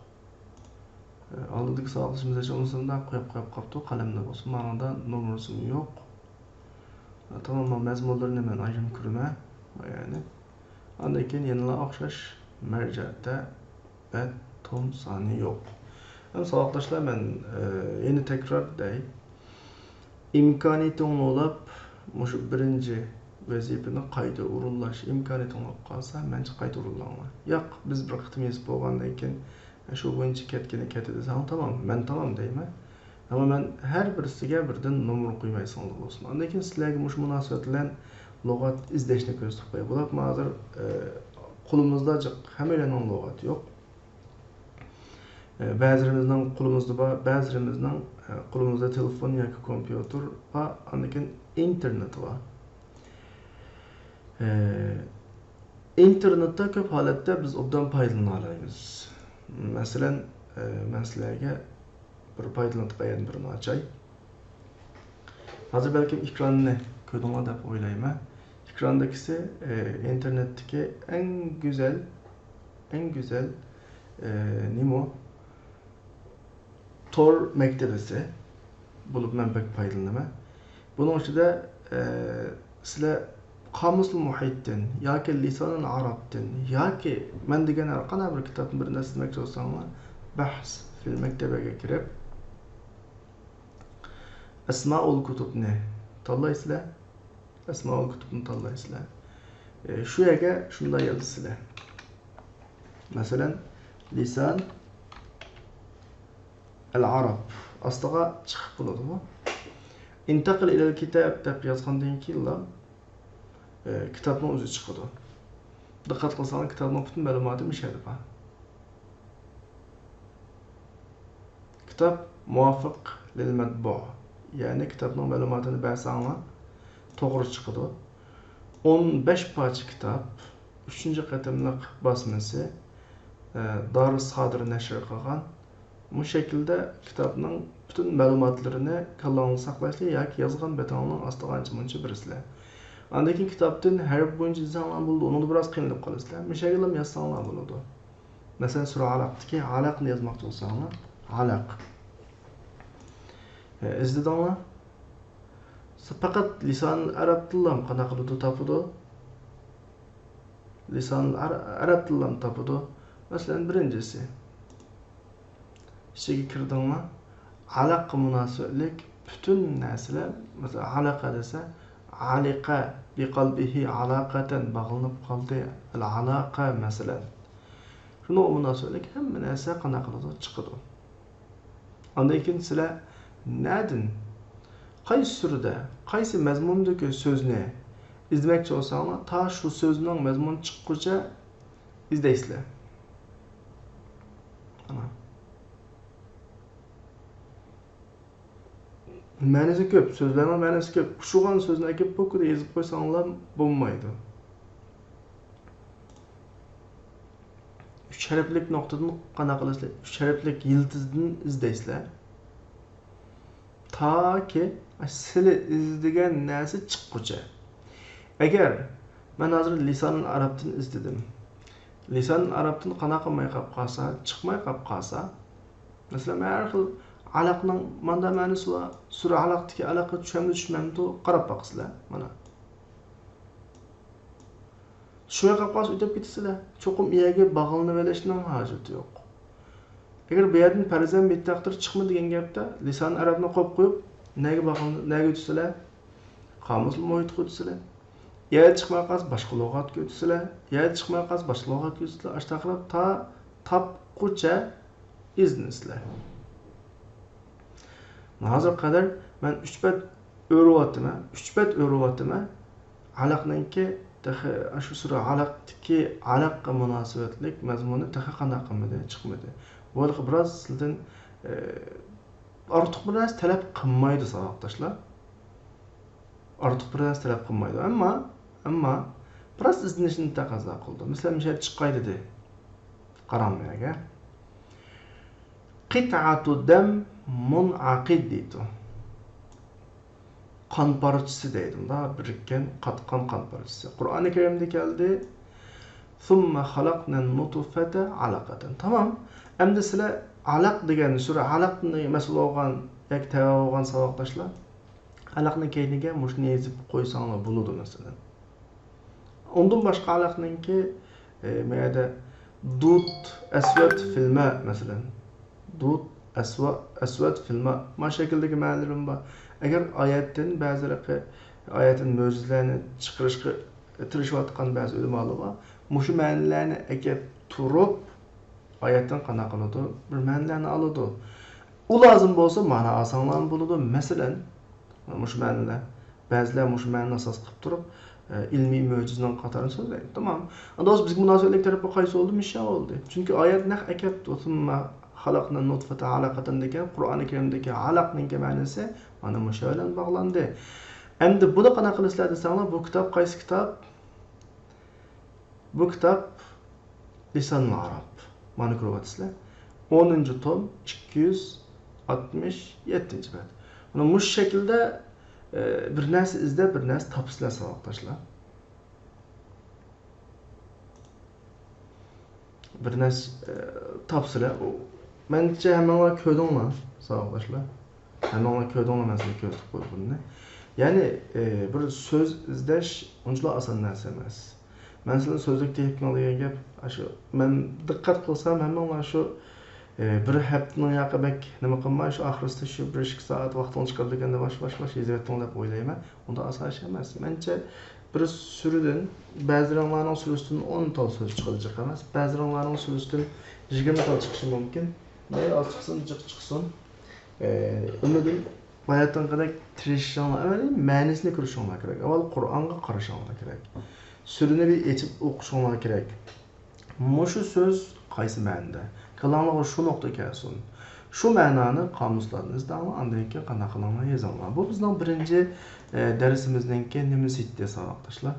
ئالدىدىكى ساۋاقدىشىمىز ھېچ بولمىسا مۇنداق قويۇپ، قويۇپ قاپتۇ، قەلەمدە بولسا مانىڭدا نومۇرىسىمۇ يوق. تامام مەزمۇنلىرىنى مەن ئايرىم كۆرىمەن، يەنى. ئاندىن كېيىن يەنىلا ئوخشاش مەرجەدە بەت توم سانى يوق. ھەم ساۋاقداشلار، مەن، ئى، يەنە تەكرار دەي. ئىمكانىيىتىڭلار بولۇپ، مۇشۇ بىرىنچى ۋەزىپىنى قايتا ئورۇنلاش ئىمكانىيىتىڭلار بولۇپ قالسا، مەنچە قايتا ئورۇنلاڭلار. ياق، بىز بىر قېتىم يېزىپ بولغاندىن كېيىن، شۇ بويىچە كەتكىنى كەتتى دېسەڭ، تامام، مەن تامام دەيمەن. ئەمما مەن ھەر بىرسىگە بىردىن نومۇر قويماي ئېسىڭلاردا بولسۇن. ئاندىن كېيىن سىلەرگە مۇشۇ مۇناسىۋەت بىلەن لۇغەت ئىزدەشنى كۆرسىتىپ قوياي. بولۇپمۇ ھازىر، ئى، قولىمىزدا جىق ھەممەيلەننىڭ لۇغىتى يوق. ئى، بەزىلىرىمىزنىڭ قولىمىزدا بار، بەزىلىرىمىزنىڭ، ئى، قولىمىزدا تېلېفون ياكى كومپيۇتېر بار، ئاندىن كېيىن ئىنتېرنېت بار. ئى، ئىنتېرنېتتا كۆپ ھالەتتە بىز ئوبدان پايدىلىنالايمىز. مەسىلەن، ئى، مەن سىلەرگە بىر پايدىلىنىدىغان يەنە بىرنى ئاچاي. ھازىر بەلكىم ئېكراننى كۆردۈڭلار دەپ ئويلايمەن. ئېكراندىكىسى، ئى، ئىنتېرنېتتىكى ئەڭ گۈزەل، ئەڭ گۈزەل، ئى، نېمە ئۇ؟ تور مەكتىۋىسى بولۇپ مەن بەك پايدىلىنىمەن. بۇنىڭ ئىچىدە، ئە، سىلەر قامۇسۇل مۇھىتتىن ياكى لىسانۇل ئەرەبتىن ياكى مەن دېگەن ھەر قانداق بىر كىتابنى بىرنى ئىزدىمەكچى بولساڭلار، بەھس فىل مەكتەبەگە كىرىپ، ئەسمائۇل كۇتۇبنى تاللايسىلەر. ئەسمائۇل كۇتۇبنى تاللايسىلەر. ئە، شۇ يەرگە شۇنداق يازىسىلەر. مەسىلەن، لىسان ئەل ئەرەب ئاستىغا چىقىپ بولىدۇ بۇ. ئىنتەقىل ئىلەل كىتاب دەپ يازغاندىن كېيىنلا، ئى، كىتابنىڭ ئۆزى چىقىدۇ. دىققەت قىلساڭلار، كىتابنىڭ پۈتۈن مەلۇماتى مۇشۇ يەردە بار. كىتاب مۇۋاپىق لىل مەتبۇئ، يەنى كىتابنىڭ مەلۇماتىنى بەرسەڭلار توغرا چىقىدۇ. ئون بەش پارچە كىتاب، ئۈچىنچى قېتىملىق باسمىسى، ئە، دارۇس سادىر نەشر قىلغان. مۇشۇ شەكىلدە كىتابنىڭ پۈتۈن مەلۇماتلىرىنى كاللاڭلاردا ساقلايسىلەر ياكى يازغان بېتىڭلارنىڭ ئاستىغا ئانچە-مۇنچە بېرىسىلەر. ئاندىن كېيىن كىتابتىن ھەرپ بويىچە ئىزدىسەڭلار بولىدۇ، ئۇنىڭدا بىراز قىينىلىپ قالىسىلەر. مۇشۇ شەكىلدە يازساڭلار بولىدۇ. مەسىلەن، سۈرە ئالاقتىكى ئالاقنى يازماقچى بولساڭلار، ئالاق. ئە، ئىزدىدىڭلار. پەقەت لىسانىل ئەرەبتىنلا قانداق قىلىدۇ، تاپىدۇ؟ لىسانىل ئەر-، ئەرەبتىنلا تاپىدۇ. مەسىلەن، بىرىنچىسى. ئىچىگە كىردىڭلار. ئالاققا مۇناسىۋەتلىك پۈتۈن نەرسىلەر، مەسىلەن، ئالاقە دېسە، ئالىقە بىقەلبىھى ئالاقەتەن، باغلىنىپ قالدى، ئەل ئالاقە، مەسىلەن. شۇنىڭغا مۇناسىۋەتلىك ھەممە نەرسە قانداق قىلىدۇ؟ چىقىدۇ. ئاندىن كېيىن سىلەر نەدىن، قايسى سۈرىدە، قايسى مەزمۇندىكى سۆزنى ئىزدىمەكچى بولساڭلار، تا شۇ سۆزنىڭ مەزمۇنى چىققۇچە ئىزدەيسىلەر. ئانا. مەنىسى كۆپ، سۆزلەرنىڭ مەنىسى كۆپ. ئوخشىغان سۆزنى ئەكېلىپ بۇ كۈدە يېزىپ قويساڭلار بولمايدۇ. ئۈچ ھەرپلىك نۇقتىدىن قانداق قىلىسىلەر؟ ئۈچ ھەرپلىك يىلتىزدىن ئىزدەيسىلەر. تاكى سىلى ئىزدىگەن نەرسە چىققۇچە. ئەگەر مەن ھازىر لىسانىل ئەرەبتىن ئىزدىدىم. لىسانىل ئەرەبتىن قانداق قىلماي قاپ قالسا، چىقماي قاپ قالسا، مەسىلەن، مەن ھەر خىل ئالاقنىڭ ماندا مەنىسى بار، سۈرە ئالاقتىكى ئالاققا چۈشەمدۇ، چۈشمەمدۇ، قاراپ باقىسىلەر. مانا. چۈشمەي قاپ قالسا ئۆتۈپ كېتىسىلەر. چوقۇم ئۇ يەرگە باغلىنىۋېلىشنىڭ ھاجىتى يوق. ئەگەر بۇ يەردىن پەرزەن بىتەقدىر چىقما دېگەن گەپتە، لىسان ئەرەبنى قويۇپ قويۇپ، نەگە باغلىنىپ، نەگە ئۆتىسىلەر؟ قامۇسلۇق مۇھىتقا ئۆتىسىلەر. يەردە چىقماي قالسا باشقا لۇغەتكە ئۆتىسىلەر. يەردە چىقماي قالسا باشقا لۇغەتكە ئۆتىسىلەر. ئاشۇنداق قىلىپ تا تاپقۇچە ئىزدىنىسىلەر. ھازىرغا قەدەر مەن ئۈچ بەت ئۆرۈۋاتىمەن، ئۈچ بەت ئۆرۈۋاتىمەن. ئالاقنىڭكى تېخى، ئاشۇ سۈرە ئالاقتىكى ئالاققا مۇناسىۋەتلىك مەزمۇنى تېخى قانداق قىلمىدى، چىقمىدى. بۇ ھېلىقى بىراز سىلدىن، ئى، ئارتۇق بىر نەرسە تەلەپ قىلمايدۇ، ساۋاقداشلار. ئارتۇق بىر نەرسە تەلەپ قىلمايدۇ. ئەمما، ئەمما بىراز ئىزدىنىشنى تەقەززا قىلىدۇ. مەسىلەن، مۇشۇ يەردە چىققاي دېدى. قاراڭ بۇ يەرگە. قىتئەتۇ دەم مۇنئەقىد دەيدۇ. قان پارچىسى دەيدۇ. مۇنداق بىرىككەن، قاتقان قان پارچىسى. قۇرئانى كەرىمدە كەلدى. ثم خلقنا النطفة علقة. تامام. ئەمدى سىلەر ئالاق دېگەن سۈرە ئالاقنى مەسئۇل بولغان ياكى تەۋە بولغان ساۋاقداشلار، ئالاقنىڭ كەينىگە مۇشۇنى يېزىپ قويساڭلار بولىدۇ، مەسىلەن. ئۇندىن باشقا ئالاقنىڭكى، ئى، مەيەدە دۇد ئەسۋەد فىلمە، مەسىلەن. دۇد ئەسۋا-، ئەسۋەد فىلمە. مانا شەكىلدىكى مەنىلىرىمۇ بار. ئەگەر ئايەتتىن بەزىلىرى، ئايەتتىن مۆجىزىلەرنى چىقىرىشقا تىرىشىۋاتقان بەزى ئۆلىمالار بار. مۇشۇ مەنىلەرنى ئەكەپ تۇرۇپ، ئايەتتىن قانداق قىلىدۇ؟ بىر مەنىلەرنى ئالىدۇ. ئۇ لازىم بولسا، مانا ئالساڭلارمۇ بولىدۇ. مەسىلەن، مۇشۇ مەنىلەر. بەزىلەر مۇشۇ مەنىنى ئاساس قىلىپ تۇرۇپ، ئە، ئىلمىي مۆجىزىنىڭ قاتارىنى سۆزلەيدۇ. تامام. ئەمدى بولسا بىزگە مۇناسىۋەتلىك تەرىپى قايسى بولدى؟ مۇشۇ بولدى. چۈنكى ئايەت نەق ئەكەپتۇ. ثم خلقنا النطفة علقة دېگەن قۇرئانى كەرىمدىكى ئالاقنىڭكى مەنىسى مانا مۇشۇ بىلەن باغلاندى. ئەمدى بۇنى قانداق قىلىسىلەر دېسەڭلار، بۇ كىتاب قايسى كىتاب؟ بۇ كىتاب لىسانۇل ئەرەب. مانا كۆرۈۋاتىسىلەر. ئونىنچى توم، ئىككى يۈز ئاتمىش يەتتىنچى بەت. مانا مۇشۇ شەكىلدە، ئە، بىر نەرسە ئىزدەپ، بىر نەرسە تاپىسىلەر، ساۋاقداشلار. بىر نەرسە، ئە، تاپىسىلەر. ئۇ، مەنچە ھەممىڭلار كۆردۈڭلار، ساۋاقداشلار. ھەممىڭلار كۆردۈڭلار، مەن سىزگە كۆرسىتىپ قويدۇم بۇنى. يەنى، ئى، بىر سۆز ئىزدەش ئۇنچىلا ئاسان نەرسە ئەمەس. مەن سىلەرنى سۆزلۈك تېپىپ دېگەن گەپ، ئاشۇ، مەن دىققەت قىلسام، ھەممىڭلار شۇ، ئى، بىر ھەپتىنىڭ ياقى بەك نېمە قىلماي، شۇ ئاخىرسىدا شۇ بىر ئىككى سائەت ۋاقتىڭلارنى چىقىرىدىكەن دەپ، ۋاش، ۋاش، ۋاش يېزىۋەتتىڭلار دەپ ئويلايمەن. ئۇنداق ئاسان ئىش ئەمەس. مەنچە، بىر سۈرىدىن، بەزىلىرىڭلارنىڭ سۈرىسىدىن ئون تال سۆز چىقىدىجىق ئەمەس. بەزىلىرىڭلارنىڭ سۈرىسىدىن يىگىرمە تال چىقىشى مۇمكىن. مەيلى ئاز چىقسۇن، جىق چىقسۇن. ئە، ئۈنىدىن باياتىنقىدەك تىرىشىشىڭلار، ئەمەلىي مەنىسىنى كۆرۈشۈڭلار كېرەك. ئاۋۋال قۇرئانغا قارىشىڭلار كېرەك. سۈرىنى بىر ئېچىپ ئوقۇشۇڭلار كېرەك. مۇشۇ سۆز قايسى مەنىدە؟ كاللاڭلارغا شۇ نۇقتا كەلسۇن. شۇ مەنانى قامۇسلاردىن ئىزدەڭلار، ئاندىن كېيىن قانداق قىلىڭلار يېزىڭلار. بۇ بىزنىڭ بىرىنچى، ئە، دەرسىمىزنىڭكى نېمىسى ئىدى، ساۋاقداشلار؟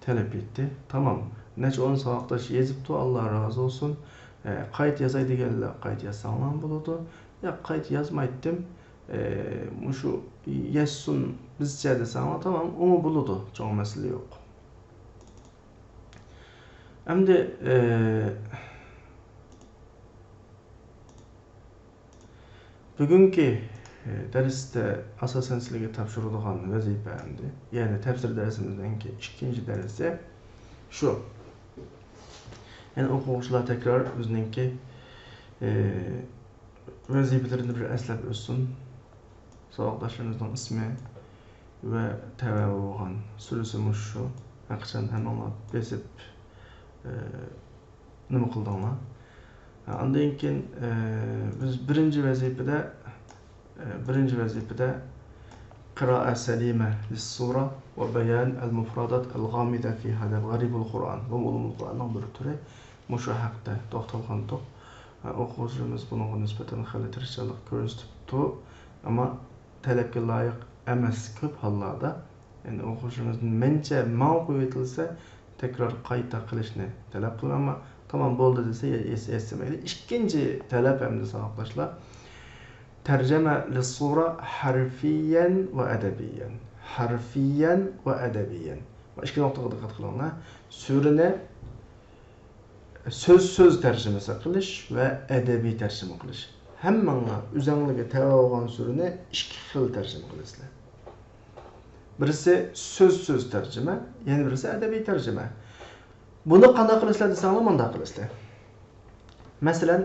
تەلەپ ئېيتتى. تامام. نەچچە ئون ساۋاقداش يېزىپتۇ، ئاللا رازى بولسۇن. ئە، قايتا يازاي دېگەنلەر قايتا يازساڭلار بولىدۇ. ياق، قايتا يازمايتتىم. ئە، مۇشۇ يەسسۇن بىزچە دېسەڭلار تامام، ئۇمۇ بولىدۇ. چوڭ مەسىلە يوق. ئەمدى، ئە، بۈگۈنكى، ئە، دەرستە ئاساسەن سىلەرگە تاپشۇرىدىغان ۋەزىپە ئەمدى، يەنى تەپسىر دەرسىمىزنىڭكى ئىككىنچى دەرسى شۇ. يەنى ئوقۇغۇچىلار تەكرار ئۆزىنىڭكى، ئە، ۋەزىپىلىرىنى بىر ئەسلەپ ئۆتسۇن. ساۋاقداشلىرىمىزنىڭ ئىسمى ۋە تەۋە بولغان سۈرىسى مۇشۇ شۇ. ھەرقاچان ھەممىڭلار بېسىپ، ئە، نېمە قىلدىڭلار؟ ئاندىن كېيىن، ئە، بىز بىرىنچى ۋەزىپىدە، ئە، بىرىنچى ۋەزىپىدە قىرائە سەلىمە لىسسۇرە ۋە بەيان ئەل مۇفرادات ئەل غامىدە فىھا دەپ غەرىبۇل قۇرئان، بۇمۇ ئۇلۇمۇل قۇرئاننىڭ بىر تۈرى. مۇشۇ ھەقتە توختالغانتۇق. ئوقۇغۇچىلىرىمىز بۇنىڭغا نىسبەتەن خېلى تىرىشچانلىق كۆرسىتىپتۇ، ئەمما تەلەپكە لايىق ئەمەس كۆپ ھاللاردا. يەنى ئوقۇغۇچىلىرىمىزدىن مەنچە ماڭا قويۇۋېتىلسە، تەكرار قايتا قىلىشنى تەلەپ قىلىمەن، ئەمما تامام بولدى دېسە، يە-، يەس-، يەسلىمەيدۇ. ئىككىنچى تەلەپ ئەمدى ساۋاقداشلار، تەرجەمە لىسسۇرە ھەرفىيەن ۋە ئەدەبىيەن. ھەرفىيەن ۋە ئەدەبىيەن. بۇ ئىككى نۇقتىغا دىققەت قىلىڭلار. سۈرىنى سۆز-سۆز تەرجىمىسى قىلىش ۋە ئەدەبىي تەرجىمە قىلىش. ھەممىڭلار ئۆزەڭلىگە تەۋە بولغان سۈرىنى ئىككى خىل تەرجىمە قىلىسىلەر. بىرسى سۆز-سۆز تەرجىمە، يەنە بىرسى ئەدەبىي تەرجىمە. بۇنى قانداق قىلىسىلەر دېسەڭلار، مۇنداق قىلىسىلەر. مەسىلەن،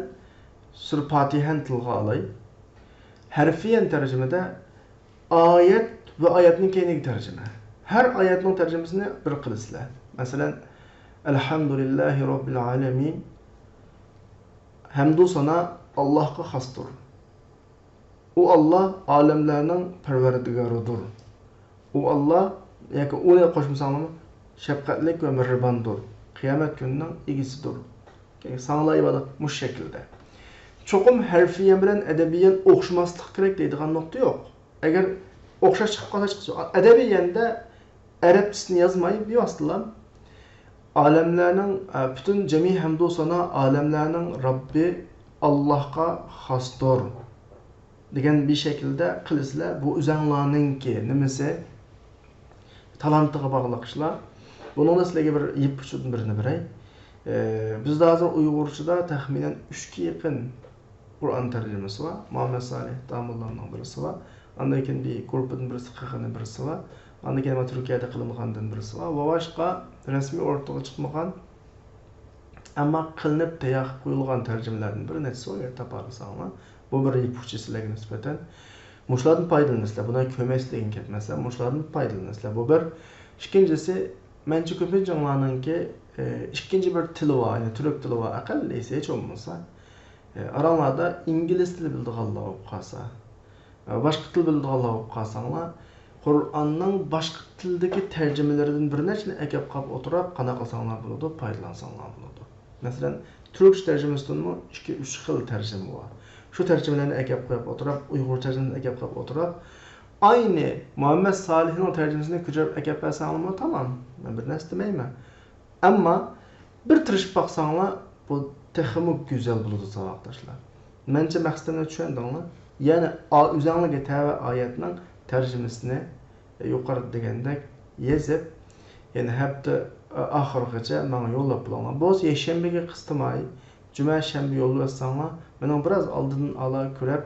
سۈرە پاتىھەنى تىلغا ئالاي. ھەرفىيەن تەرجىمىدە ئايەت ۋە ئايەتنىڭ كەينىدىكى تەرجىمە. ھەر ئايەتنىڭ تەرجىمىسىنى بىر قىلىسىلەر. مەسىلەن، ئەلھەمدۇلىللاھى رەببىل ئالەمىن. ھەمدۇ سانا ئاللاھقا خاستۇر. ئۇ ئاللا ئالەملەرنىڭ پەرۋەردىگارىدۇر. ئۇ ئاللا، ياكى ئۇنى قوشمىساڭلارمۇ، شەپقەتلىك ۋە مېھرىباندۇر. قىيامەت كۈنىنىڭ ئىگىسىدۇر. ساڭلار ئىبادەت مۇشۇ شەكىلدە. چوقۇم ھەرفىيەن بىلەن ئەدەبىيەن ئوخشىماسلىق كېرەك دەيدىغان نۇقتا يوق. ئەگەر ئوخشاش چىقىپ قالسا، چىقسۇن. ئەدەبىيەندە ئەرەبچىسىنى يازماي، بىۋاسىتىلا ئالەملەرنىڭ، ئە، پۈتۈن جەمئىي ھەمدۇ سانا ئالەملەرنىڭ رەببى ئاللاھقا خاستۇر دېگەن بىر شەكىلدە قىلىسىلەر. بۇ ئۆزەڭلارنىڭكى نېمىسى؟ تالانتىغا باغلىق ئىشلار. بۇنىڭدا سىلەرگە بىر يىپ ئۇچىدىن بىرنى بېرەي. ئى، بىزدە ھازىر ئۇيغۇرچىدا تەخمىنەن ئۈچكە يېقىن قۇرئان تەرجىمىسى بار. مۇھەممەد سالىھ داموللامنىڭ بىرسى بار. ئاندىن كېيىن بىر گۇرۇپپىدىن بىرسى قىلغىنى بىرسى بار. ئاندىن كېيىن تۈركىيەدە قىلىنغاندىن بىرسى بار. ۋە باشقا رەسمىي ئورتىغا چىقمىغان، ئەمما قىلىنىپ تەييار قىلىپ قويۇلغان تەرجىمىلەردىن بىر نەچچىسى بار، ئەگەر تاپالىساڭلار. بۇ بىر يىپ ئۇچى سىلەرگە نىسبەتەن. مۇشۇلاردىن پايدىلىنىسىلەر. بۇنى كۆرمەسلىكىم كەتمەسلەر. مۇشۇلاردىن پايدىلىنىسىلەر. بۇ بىر. ئىككىنچىسى، مەنچە كۆپىنچىڭلارنىڭكى، ئى، ئىككىنچى بىر تىلى بار، يەنى تۈرك تىلى بار، ئەقەللىسى ھېچ بولمىسا. ئى، ئاراڭلاردا ئىنگلىز تىلى بىلىدىغانلار بولۇپ قالسا، ئى، باشقا تىل بىلىدىغانلار بولۇپ قالساڭلار، قۇرئاننىڭ باشقا تىلدىكى تەرجىمىلىرىدىن بىر نەچچىنى ئەكەپ قاپ ئولتۇرۇپ، قانداق قىلساڭلار بولىدۇ، پايدىلانساڭلار بولىدۇ. مەسىلەن، تۈركچە تەرجىمىسىدىنمۇ ئىككى، ئۈچ خىل تەرجىمە بار. شۇ تەرجىمىلەرنى ئەكەپ قويۇپ ئولتۇرۇپ، ئۇيغۇر تەرجىمىسىنى ئەكەپ قويۇپ ئولتۇرۇپ، ئاينى مۇھەممەد سالىھنىڭ تەرجىمىسىنى كۆچۈرۈپ ئەكەپ بەرسەڭلارمۇ تامام. مەن بىر نەرسە دېمەيمەن. ئەمما بىر تىرىشىپ باقساڭلار، بۇ تېخىمۇ گۈزەل بولىدۇ، ساۋاقداشلار. مەنچە مەقسىتىمنى چۈشەندىڭلار؟ يەنى ئا-، ئۆزەڭلارگە تەۋە ئايەتنىڭ تەرجىمىسىنى يۇقىرىدا دېگەندەك يېزىپ، يەنى ھەپتە ئاخىرىغىچە ماڭا يوللاپ بولۇڭلار. بولسا يەكشەنبىگە قىستىماي، جۈمە، شەنبە يوللىۋەتسەڭلار، مېنىڭ بىراز ئالدىدىن ئالا كۆرۈپ،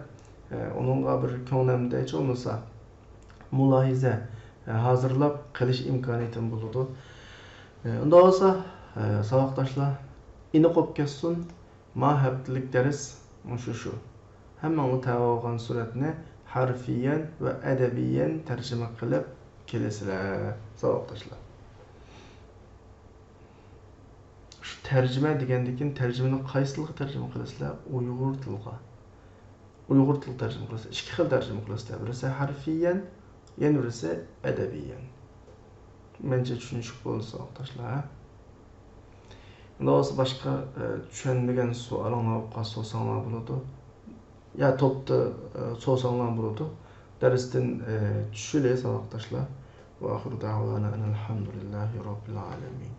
ئۇنىڭغا بىر كۆڭلەمدە ھېچ بولمىسا مۇلاھىزە ھازىرلاپ قىلىش ئىمكانىيىتىم بولىدۇ. ئۇنداق بولسا، ساۋاقداشلار، ئېنىق بولۇپ كەتسۇن، ما ھەپتىلىك دەرس مۇشۇ شۇ. ھەممىڭلار تەۋە بولغان سۈرەتنى ھەرفىيەن ۋە ئەدەبىيەن تەرجىمە قىلىپ كېلىسىلەر، ساۋاقداشلار. شۇ تەرجىمە دېگەندىكىن، تەرجىمىنى قايسى تىلغا تەرجىمە قىلىسىلەر؟ ئۇيغۇر تىلىغا. ئۇيغۇر تىلىغا تەرجىمە قىلىسىلەر. ئىككى خىل تەرجىمە قىلىسىلەر. بىرسى ھەرفىيەن، يەنە بىرسى ئەدەبىيەن. مەنچە چۈشىنىشلىك بولدى، ساۋاقداشلار، ھە؟ ئۇنداق بولسا باشقا، ئە، چۈشەنمىگەن سوئالىڭلار بولۇپ قالسا سورىساڭلار بولىدۇ. يا توپتا، ئە، سورىساڭلار بولىدۇ. دەرستىن، ئە، چۈشىلى، ساۋاقداشلار. وآخر دعوانا أن الحمد لله رب العالمين.